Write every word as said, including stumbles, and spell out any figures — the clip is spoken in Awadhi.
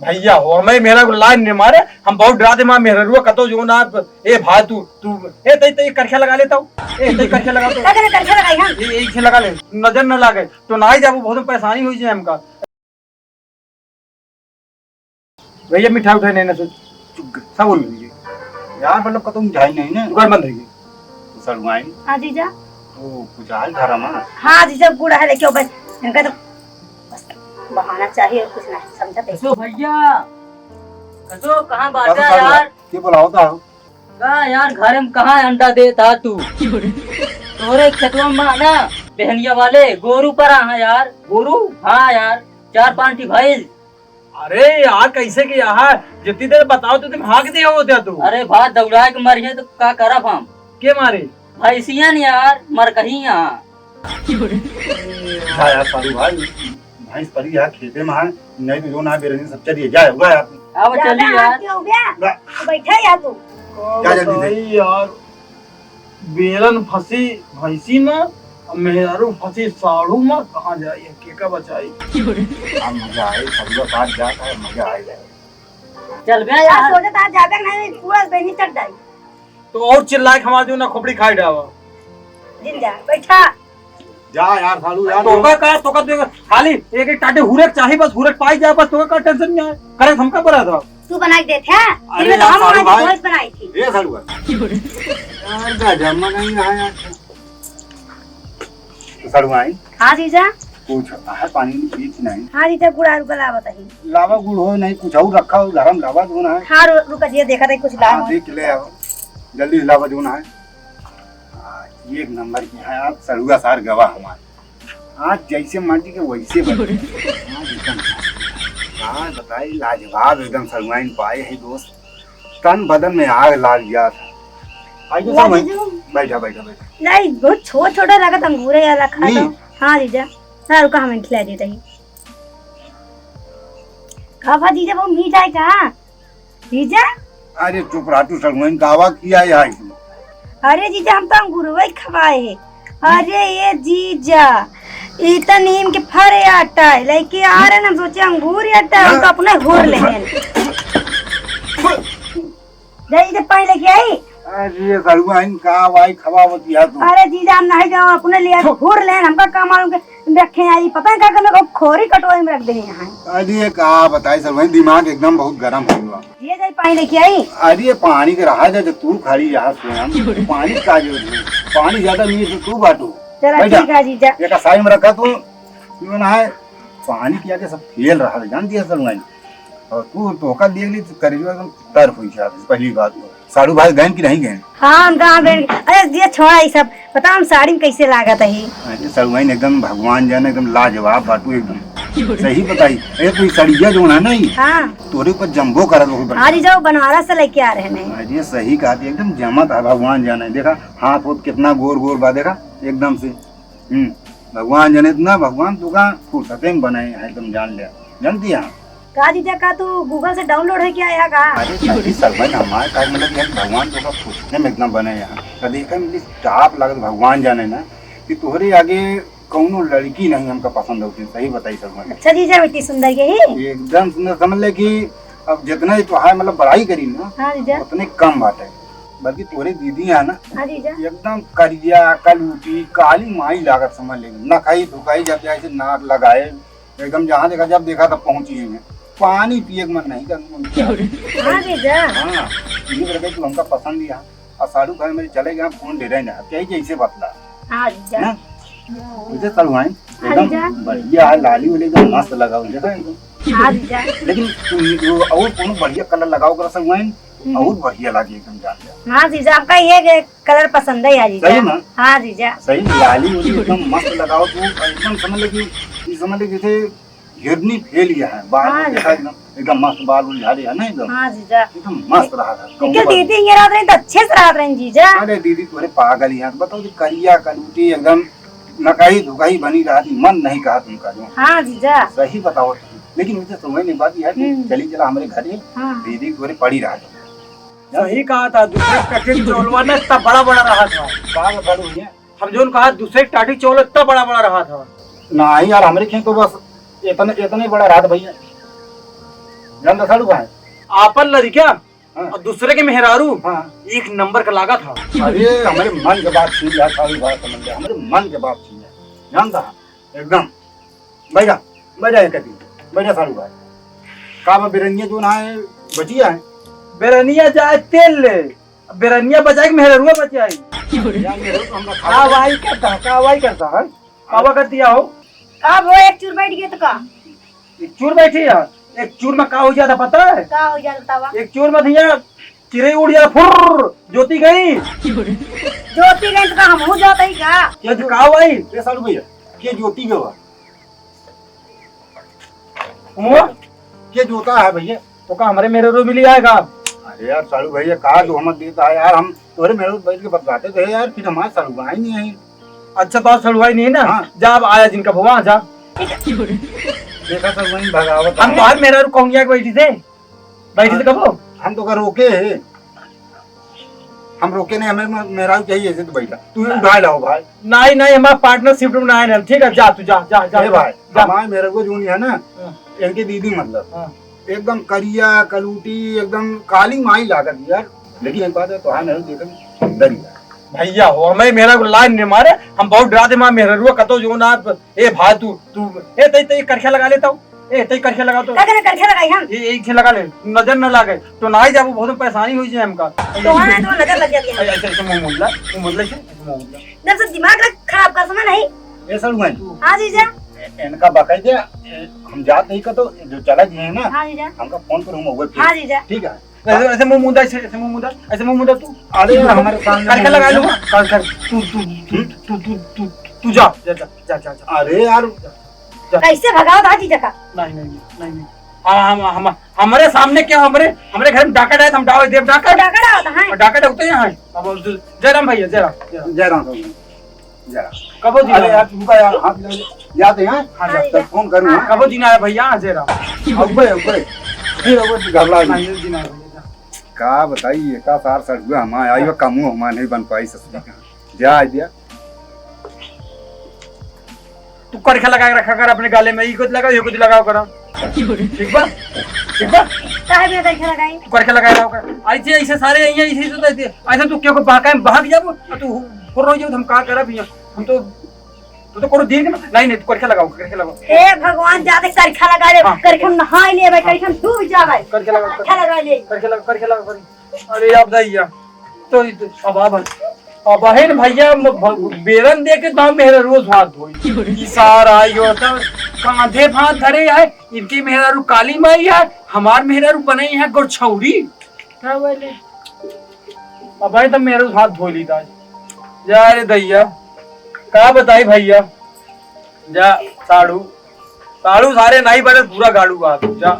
भैया हो, हमें मेहरा को लाइन नहीं मारे, हम बहुत डरा दे, माँ मेहररुआ कतो जो ना। ए भाई, तू, तू, ए, तई, तई करखे लगा लेता हूँ। ए, तई करखे लगा तो। का करे करखे लगाई हम? ये, ये इसे लगा ले, नजर न लागे, तो ना ही जाबो, बहुत परेशानी हुई जाए हमका। भैया, मिठाई उठाई नहीं ना, सोच, चुप कर, सब बोल दीजिए। यार, मतलब, कतो मिठाई नहीं ना। दुकान बंद हुई। तो सड़ुआइन। हाँ, जीजा। तो कुछ हाल धरम है? हाँ, जीजा, गुड़ है, लेके आओ बस। इनका तो बस बहाना चाहिए और कुछ नहीं, समझा तो। कसो भैया, कसो, कहाँ बाटा कसो सड़ुआ? यार? के बुलाओ था? का यार, घर में कहाँ अंडा देता तू? तोरे खेतवा में ना, बेहनिया वाले, गोरू पर आहा यार। गोरू? हाँ यार, चार पाँच ठी भैंस। अरे यार, कैसे के यार, जितनी देर बताओ, तो तुम हाँक दिया होते तू। अरे भाई, दौड़ा के मरिए तो का करब हम? के मारे? भैंसिया न यार, मर कहीं यहाँ। हाँ यार, सारू भाई, भैंस परी यहाँ खेते में है, नहीं तो जो ना बेरनी सब चलिए, जाए, हुआ यार। अब जा, चली जा, यार। आरती हो गया। जा। बैठा यार तू। क्या जल्दी से? बताई यार, बेलन फंसी भैंसी में, अब मेहरारू फंसी साढ़ू में, कहाँ जाई, केका बचाई? अब मजा आए, सड़ुआ साथ जाता है, मजा आए जाए। चल बे यार। सोचत आज जाबे नहीं, पूरा बेनी चढ़ जाई। तो और चिल्लाए के हमार जो ना खोपड़ी खाई डावा। जिन जा, बैठा। जा यार सालू यार। तोका का, तोका दे, खाली एक एक टाटे हुरक चाही बस, हुरक पाई जाए बस, तोका का टेंशन नहीं है। करे हमका पड़ा था। तू बना के देते हैं? अरे फिर तो यार हम सालू आज भाई। भोज बनाई थी। ए सालू भाई। यार का जमा नहीं रहा यार। तो सड़ुआइन। हाँ जीजा। कुछ है पानी में पीत नहीं। हाँ जीजा, गुड़ आलू का लावत ही। लावा गुड़ हो नहीं, कुछ और रखा हो घर में, लावा जो ना है। हाँ, रु-, रुका जीजा, देखा था कुछ लावा हाँ, हो। देख ले आओ, जल्दी से लावा जो ना है। हाँ, एक नंबर की है आप सड़ुआ सार गवा हमार। आज जैसे मर्जी के वैसे बने। आज एकदम हाँ, बताई लाजवाब एकदम सड़ुआइन पाए है दोस्त। तन बदन में आग लाग गया था। आई तो ना सब जीजू। बैठा, बैठा, बैठा। नहीं, बहुत छोट छोटा लगत अंगूर है यार, रखा नी। तो। हाँ जीजा, हाँ रुका, हम खिला देते हैं। का बा जीजा, बहुत मीठा है का? जीजा? अरे चुप रहा तू, सड़ुआइन का आवा किया है इसमें? अरे जीजा, हम तो अंगूरवा ही खवाए है। अरे ये जीजा, ई तो नीम के फरे आटा है, लेके आ रहे ना, हम सोचे अंगूर ही आटा है, हम तो अपने घोर ले हैं। जा जीजा, पानी लेके आई। अरे सड़ुआइन का वाई खवावत या तू। अरे जीजा, हम नहीं जाओ, अपने लिए घोर ले, हमका का मालूम के रखे आई, पता है का करने को खोरी कटोरी में रख देनी है। अरे का बताई सड़ुआइन, दिमाग एकदम बहुत गरम हो गया। ये जाई पानी लेके आई। अरे पानी के रहा दे, तू खड़ी यहाँ से हम पानी का जरूरत है? पानी ज्यादा नहीं है तो तू बाटू। चला बैठा। ठीक है जीजा। एक साइड में रखा तू, क्यों ना है? पानी पिया के सब फेल रहा है, जान दिया सड़ुआइन। और तू तोहका देख ली तो करेजवा एकदम तर हुई जात है, पहली बात तो। साड़ू भाई गए कि नहीं गए? हाँ, हम कहाँ गए? अरे दिया छोड़ा ये सब, पता हम साड़ी में कैसे लागत है। अरे सड़ुआइन एकदम भगवान जाने, एकदम लाजवाब बाटू एकदम। सही बताई। अरे तू ये सड़िया जो ना, नहीं? हाँ। तोरे ऊपर जम्बो करत हो। हाँ जीजा, बनारस से लेके आ रहे हैं। अरे सही कहा थी, एकदम जमत है, भगवान जाने। देखा हाथ होत कितना गोर गोर बा, देखा एकदम से। हम्म, भगवान जाने इतना, भगवान तू का फुर्सते में बनाए हैं, एकदम जान ले, जानती है। का जीजा, का तू Google से download है क्या यहाँ का? अरे नहीं सड़ुआइन, हमारे का मतलब कि भगवान तू का फुर्सते में एकदम बनाए हैं। कभी का मतलब टाप लगत, भगवान जाने ना कि तोहरे आगे कौनो लड़की नहीं हमका पसंद होती, सही बताई सड़ुआइन। अच्छा जीजा, इतनी सुंदर यही? एकदम सुंदर, समझ ले कि अब जितना ही तो है मतलब बड़ाई करी ना, हाँ जीजा। उतने कम बाटे। बल्कि तोरे दीदी है ना, हाँ जीजा। एकदम करिया कलूटी काली माई लागत, समझ ले, नखाई धुकाई जब जाए से नाक लगाए, एकदम जहाँ देखा जब देखा तब पहुँची है। पानी पिए के मन नहीं कर। हाँ जीजा। हाँ, ये बोले तू हमका पसंद ही है। और साड़ू भाई मेरे चले गए, फोन दे रहे हैं, अब क्या ही जैसे बतला। हाँ जीजा। ना? मुझे सड़ुआइन हाँ एकदम जीजा। बढ़िया है, लाली वाली एकदम मस्त लगाओ, देखा एकदम। हाँ जीजा। लेकिन तुम ये जो और कोनो बढ़िया कलर लगाओ कर सड़ुआइन, हम्म। और बढ़िया लागे एकदम जान जा। हाँ जीजा, हमका ये कलर पसंद है यार जीजा। सही ना? हाँ जीजा। सही में लाली वाली एकदम मस्त लगाओ तू, एकदम समझ ले कि, ये समझ ले जैसे हिरनी फेल गया है, बाल हाँ देखा जीजा। एकदम, एकदम मस्त बाल उल झाड़ी है ना एकदम। हाँ जीजा। एकदम मस्त रहा था। लेकिन दीदी ये रात रही तो अच्छे से रात रही जीजा। अरे दीदी तोरे पागल ही है, बताओ जी करिया कलूटी एकदम नकाई धुकाई बनी रहा थी, मन नहीं कहा तुमका जो। हाँ जीजा। सही बताओ तुम। लेकिन मुझे समझ नहीं बात यह है कि हम्म। चली चला हमारे घर ही, हाँ। दीदी तोरे पड़ी रहा था। सही कहा था, दूसरे टटिक चोलवा ना इतना बड़ा बड़ा रहा था। बाल बड़ू है। हम जोन कहा दूसरे टाटी चोल इतना बड़ा बड़ा रहा था। नहीं यार, हमरे खेत तो बस इतने, इतने बड़ा रहा था भैया। जानता साढ़ू भाई? आपन लड़िका हाँ। और दूसरे के मेहरारू हाँ। एक नंबर का लागत है। अरे, हमरे मन के बात छीन लिया साढ़ू भाई, समझ लिया, हमरे मन के बात छीन लिया, जानता है? एकदम। बैठा, बैठा एक दिन, बैठा साढ़ू भाई। का बा, बेरनिया जो ना है, बची है? बेरनिया जाए तेल ले, बेरनिया बचाए के मेहररुआ बचाई। यार, मेहररू तो हमरा खा का वाई करता है, का वाई करता है? का वाई कर दिया हो? का वो एक चूर बैठ गए तो का? एक चूर बैठी है, एक चूर में का हो जाता पता है? का हो जाता तवा? एक चूर में धिया चिड़ै उड़ जाता, फुर्र, जोती गई। जोती गई तो का हमहू जात ही का? ये जो का वाई? ये साढ़ू भैया, के जोती गवा? हुआ? के जोता है भैया? तो का हमरे मेहररू मिली आएगा? अरे यार साढ़ू भैया, का जो हम देता है यार, हम तोरे मेहररू बैठ के बतलाते थे यार, फिर हमारे साढ़ू भाई नहीं है। अच्छा, तो साढ़ू भाई नहीं है ना? हाँ। जा, अब आया जिनका भवा, जा। देखा साढ़ू भाई भगावत हम है। बाहर मेहररू कहूँगी आके बैठी थे, बैठी थे कबो? हम तो का रोके है, हम रोके नहीं, हमें म-, मेहरारू चाहिए ऐसे तो बैठा। तू उठा लाओ भाई। नहीं, नहीं, हमारा पार्टनरशिप में ना है, ठीक है, जा तू, जा, जा, जा, ए भाई, जा। हमारे मेहररू जो नहीं है ना, हाँ। इनकी दीदी मतलब, हाँ। एकदम करिया, कलूटी, एकदम काली माई लागत यार। लेकिन एक बात है, तो हाँ, मेहररू देखन सुंदर ही है। भैया हो, हमें मेहररू लाइन नहीं मारे, हम बहुत डराते, हमारे मेहररुआ कतो जो ना, ए भाई तू, तू, ए तई, तई करखा लगा लेता हूँ। ए, तई करखे लगा तो। का करे करखे लगाई हम? ए, एक से लगा ले, नजर न लागे। तो ना ही जाबू, बहुत परेशानी होई जाए हमका। तो हाँ, तो नजर लग जाती है। ऐसे, ऐसे मुंह मुंडला, मुंह मुंडला, ऐसे, ऐसे मुंह मुंडला। जब से दिमाग लग खराब कर समय नहीं। ए, सर, मैं हाँ जीजा। ए, इनका बकाई दे, ए, हम जात नहीं का तो जो चला गए हैं ना, हाँ जीजा। हमका फोन पर हम हुए फिर। हाँ जीजा। ठीक है। ऐसे, ऐसे मुंह मुंडा, ऐसे, ऐसे मुंह मुंडा, ऐसे मुंह मुंडा तू। अरे, हमारे सामने करखे लगा लो। कर, कर, तू, तू, तू, हम्म? तू, तू, तू, तू जा, जा, जा, जा, जा, जा। अरे यार, जा। कैसे भगाओ दादी जका? नहीं, नहीं, नहीं, नहीं, नहीं। हाँ, हम, हम, हमरे सामने क्या, हमरे, हमरे घर में डाका डाले, हम डाल देब डाका। डाका डालता है? और डाका डालते हैं, हाँ। अब जय राम भैया, जय राम, जय राम। जय राम भैया, जय राम। कबो जी अरे ना। यार, तुमका यार, हाथ लगा, याद है, हाँ? हाँ, तब फोन करूँ, हाँ। कबो जी ना आया भैया, हाँ, जय राम। अब भाई, अब भाई, फिर अब घबरा गई। नहीं, जी ना आया भैया, जा। का बताई, एका सार सड़ुआ हमार आई बा, कमो हमार नहीं बन पाई ससुरी का। जा, आ दिया। तू करखा लगा के रखा कर अपने गाले में, ई कुछ लगाओ, ये कुछ लगाओ करा। ठीक बा? ठीक बा? काहे बिना करखा लगाई? तू करखा लगा रहा कर। ऐसे, ऐसे सारे यहीं, ऐसे, ऐसे, ऐसे, ऐसे तू क्यों को बहकाए में बहक जाबो? और तू फुर्र हो जाबो, हम का करब यहाँ? हम तो, तू तो कोनो दिन के नहीं, नहीं, तू करखा लगाओ, करखा लगाओ। हे भगवान, जाते करखा लगा ले, हाँ। करखा में नहाए ले भाई, करखा में डूब जा भाई। करखा लगा, करखा लगा ले। करखा लगा, करखा लगा, करखा। अरे अब दैया, तो ई तो अब, अब, अब है न भैया, म-, भ-, बेरन दे के तो मेहररुआ हाथ धोई। ई सारा यो तो कांधे पे हाथ धरे है, इनकी मेहरारू काली माई है, हमार मेहरारू बनई है गोरछौरी। का बोले? अब है तो मेहररुआ हाथ धो ली दाई। जा रे दैया, का बताई भैया, जा साढ़ू, साढ़ू सारे नहीं बने, पूरा गाड़ू बात, जा।